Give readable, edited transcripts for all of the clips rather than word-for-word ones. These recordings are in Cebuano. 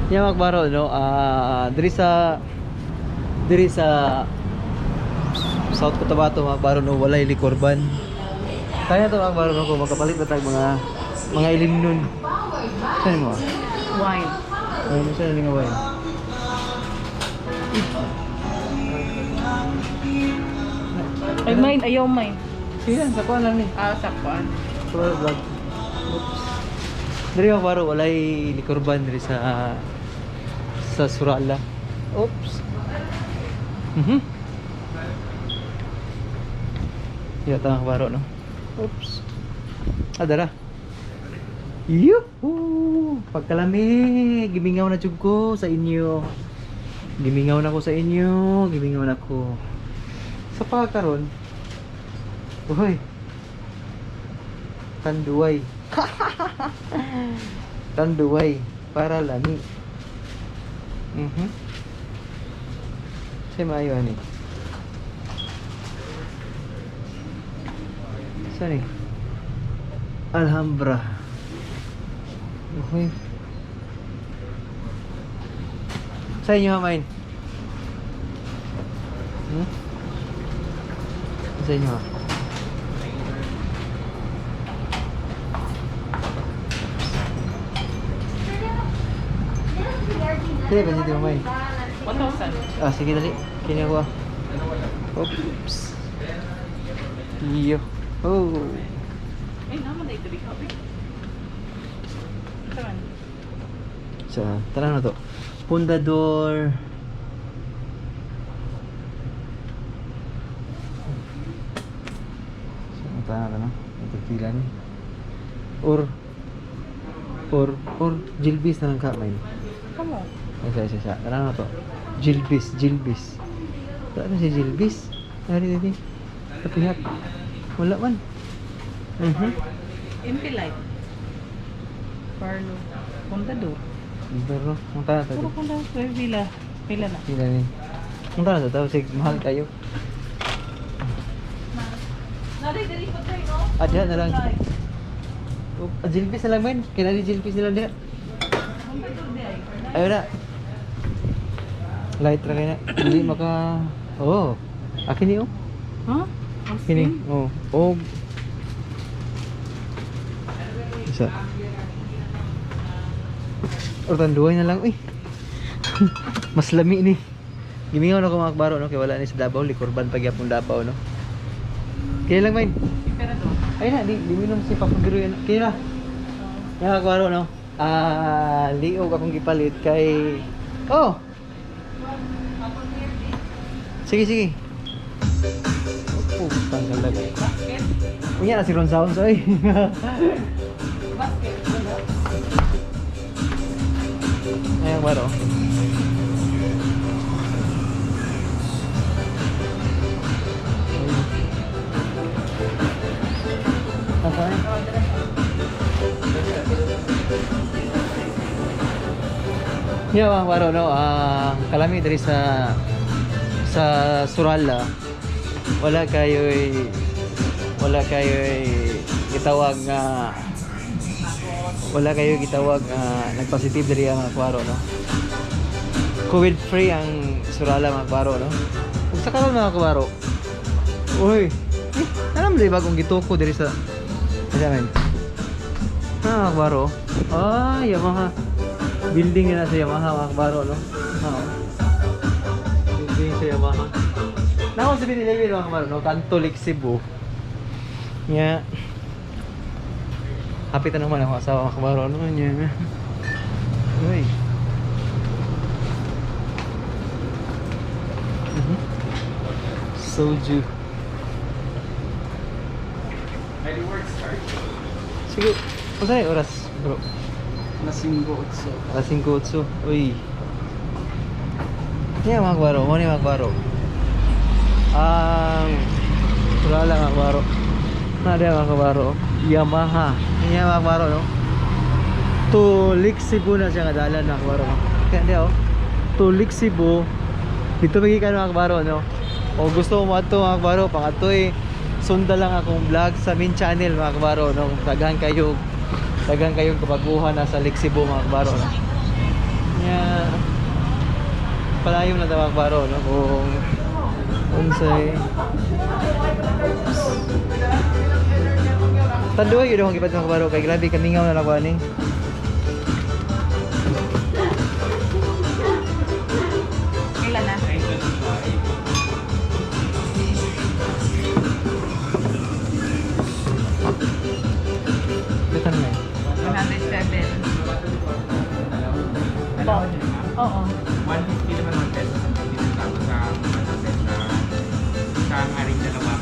Yan, mga kabaro, no? Ah, diri sa South Cotabato, mga kabaro, no, walay likorban. Kaya to, mga kabaro, no, kung makapalit na tayo mga ilimnon. Saan mo? Wine. Ayun, saan nga wine? Ay, mine. Ayaw mine. Sige lang, sa kuwan lang ni. Ah, sakwan. Kuwan vlog. Oops. Diri, mga kabaro, walay likorban diri sa Surala. Oops. Yata, mga kabaro, no? Oops. Ah, dara. Yuhu! Pagkalami, gimingaw na jud ko sa inyo. Gimingaw na ko sa inyo, gimingaw na ko. Sa pagkaron. Uy. Tanduay. Tanduay para lami. Sa maayo ani. Saan eh? Alhambra. Okay. Sa inyo, Hamain? Hmm? Sa inyo, ha? Sige, ba dito, Hamain? 1,000. Ah, sige, dali. Kini ako, ah. Oops. Iyo. Oh. Ay, naman na ito. Saan? Sa, tara na to. Pundador. So, tara na to, no? Ito pila ni. Or, Jilbis na lang ka, main. Come on. Isa, isa, isa. Tara na to. Jilbis, Jilbis. Wala na si Jilbis. Dari, dari. Kapihak. Wala man. Empty light. Carlo. Contador. Pero, ang tara to. Puro contador. Pila. Pila na. Pila ni. Ang tara to. Tapos, mahal kayo. Nari, dali pa tayo, no? Ah, diyan na lang. Oh, ah, Jilbis na lang, man. Kailan ni Jilbis na lang diyan. Contador di ay. Ayun na. Light ra kayo na. Hindi maka. Oh. Akin ni oh. Huh? Kini. Oh. Oh. Isa. Or tanduay na lang, uy. Mas lami ni. Gimingaw na ko, mga kabaro, no, kay wala ni sa Davao, likurban pagyapon Davao, no. Kaya lang, man. Emperador. Ayun na, di minom si Papa Giro yan. Kaya na. Yan, mga kabaro, no. Ah, liog akong gipalit kay. Oh. Sige, sige. Oh, tanggal lagay. Basket. Unya na si Ron Sounds, oy. Basket. Ayan, baro. Nasaan? Yeah, mga baro, no? Ah, kalami diri sa Surala. Wala kayo'y gitawag nga wala kayo gitawag nga nagpositive diri ang mga kwaro, no? COVID free ang Surala, mga kwaro, no? Ug sa karon, mga kwaro. Uy, eh, alam di bagong gituko diri sa Asa men? Ah, mga kwaro. Ah, Yamaha. Building na sa Yamaha, mga kwaro, no? Oo. Building sa Yamaha. Nako sa 7-Eleven, mga kwaro, no? Kanto Lake Cebu. Nya. Happy ta naman ako asawa, mga kabaro, ano niya. Uy. Soju. Sige, unsay oras, bro? Alas 5:08. Alas 5:08. Uy. Niya, mga kabaro, mo ni mga kabaro. Ang wala mga kabaro. Nada, mga kabaro. Yamaha. Niya, mga kabaro, no? To Lake Cebu na siya nga dalan, mga kabaro, no? Kaya di oh. To Lake Cebu. Dito magikan, mga kabaro, no? O gusto mo ato, mga kabaro, pangato eh sunda lang akong vlog sa main channel, mga kabaro, no? Daghan kayo daghan kayong kabaguhan na sa Lake Cebu, mga kabaro, no? Nya palayo na ta, mga kabaro, no, kung unsay Tanduay yun akong gipat, mga kabaro, kay grabe kamingaw na lang ani. Kailan na? Bitan na eh. 107. Oo. 150 naman, 1 peso sa 50 centavos sa ano sa aring dalawa.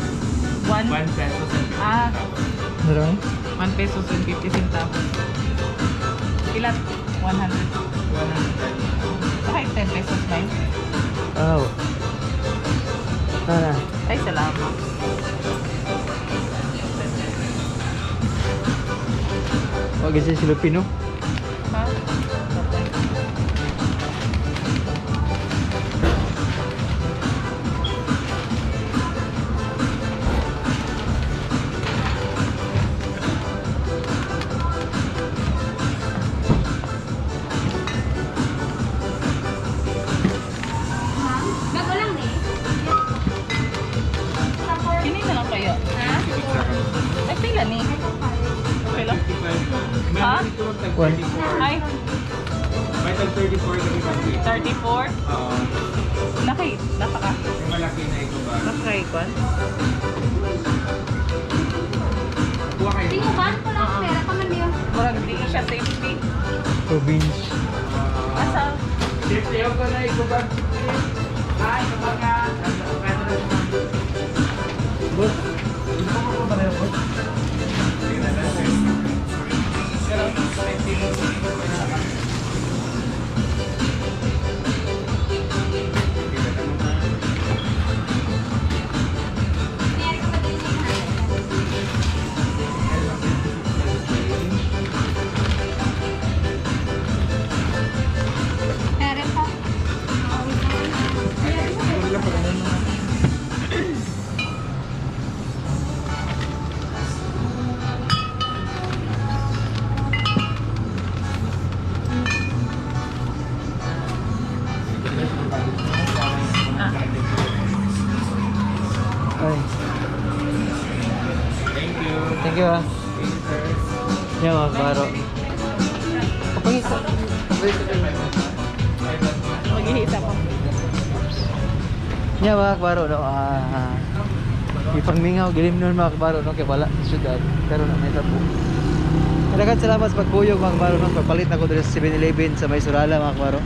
1 1 peso sa 50 Ah. centavos. Ano rin? 1 pesos and 50 centavos. Ilan? 100. 100. Kahit 10 pesos na yun. Oh. Tara. Ay, salamat. Wag siya si Lupino. Ha? Okay. Bago lang eh. Kini na lang kayo. Ha? Ay, pila ni. Okay lang. 55. Ha? Meron dito tag One. 34. Ay, May tag 34 kami pag 34. Oo. Nakay, napaka. May malaki na ito ba? Nakakaikon. Kuha kayo. Tingko ba? Wala akong pera pa man yun. Murag di siya safety. Province. Asa? Safety ko na ito ba? Ay, ito ba ka? Ano na siya? Bot. Gusto ko ba na bot? Sige na lang, sir. Pero, safety. Sige na lang, ma'am. Nangyari ka ba din yung natin? Meron pa. Ay. Thank you. Thank you ah. Thank you, sir. Yan, mga kabaro. Kapangita. Maghihisa ko. Yan, mga kabaro, no. Ah, ipangmingaw gilim nun, mga kabaro, no, kay wala sa syudad pero na may tabo. Daghang salamat sa pagkuyog, mga kabaro, no. Pagpalit na ko diri sa 7-Eleven sa may Surala, mga kabaro.